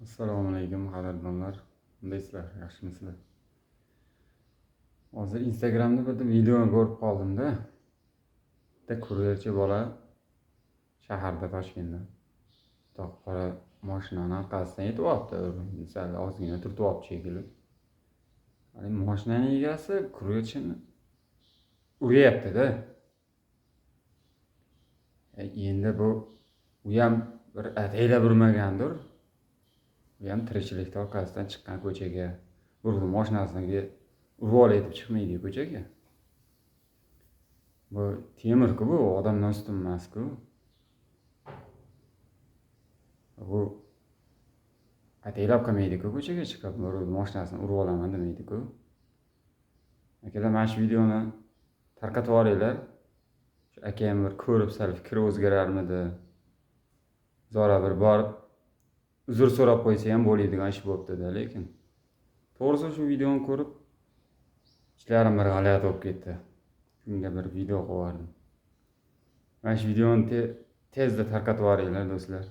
Assalomu alaykum, qadrdonlar. Qandaysizlar? Yaxshimisizlar? Hozir Instagramda bitta videoni ko'rib qoldimda. Bitta kuryerchi bola shaharda, Toshkentda. Bitta qora mashinani orqasidan yetib olibdi. Sal ozgina turtib olibdi shekilli. Haligi mashinani egasi kuryerchini uryapti-da. Endi bu u ham bir ataylab urmagandir. U ham tirikchilikda orqasidan chiqqan ko'chaga. Bir xil mashinasiga urib olay deb chiqmaydi ko'chaga. Bu temirku, bu odamdan ustun emas-ku. Bu ataylab qilmaydi-ku, ko'chaga chiqib bir mashinasini urib olaman demaydi-ku. Akalar, mana shu videoni tarqatib yuboringlar. Shu akam bir ko'rib, sal fikri o'zgararmidi? Zora bir borib uzr so'rab qo'ysa ham bo'ladigan ish bo'pti-da, lekin. To'g'risi, shu videoni ko'rib ichlarim bir g'alati bo'lib ketdi. Shunga bir video qilib yubordim. Mana shu videoni tezda tarqatib yuboringlar, do'stlar.